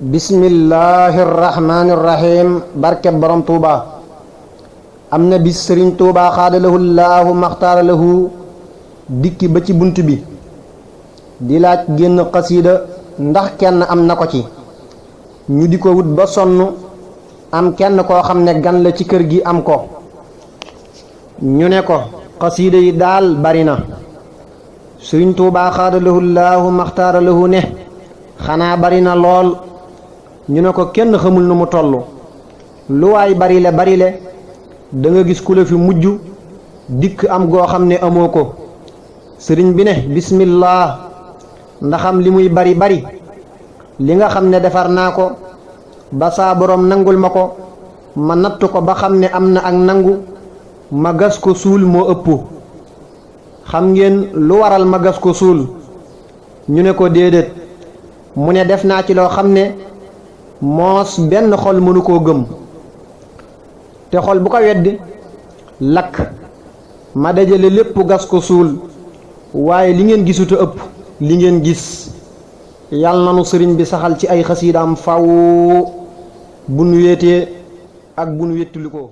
bismillahir rahmanir rahim barke borom tuuba am na bis sëriñ tuuba xaadalahu laahu maxtaara lahu dikki ba ci bunt bi di laaj génn xasiida ndax kenn am na ko ci ñu di ko wut ba sonn am kenn koo xam ne gan la ci kër gi am ko ñu ne ko xasiida yi daal bari na sëriñ tuuba xaadalahu laahu maxtaara lahu ne xanaa bari na lool ñu ne ko kenn xamul nu mu toll lu waay barile da nga gis ku la fi mujj dikk am goo xam ne amoo ko sëriñ bi ne bismillah ndaxam li muy bari li nga xam ne defar naa ko ba saa boroom nangul ma ko ma natt ko ba xam ne am na ak nangu ma gas ko suul moo ëpp xam ngeen lu waral ma gas ko suul ñu ne ko déedéet mu ne def naa ci loo xam ne moos benn xol mënu koo gëm te xol bu ko weddi lakk ma dajale lépp gas ko suul waaye li ngeen gisuta ëpp li ngeen gis yàlla nanu sëriñ bi saxal ci ay xasiidaam faw bu nu wéetee ak bu nu wéttuli ko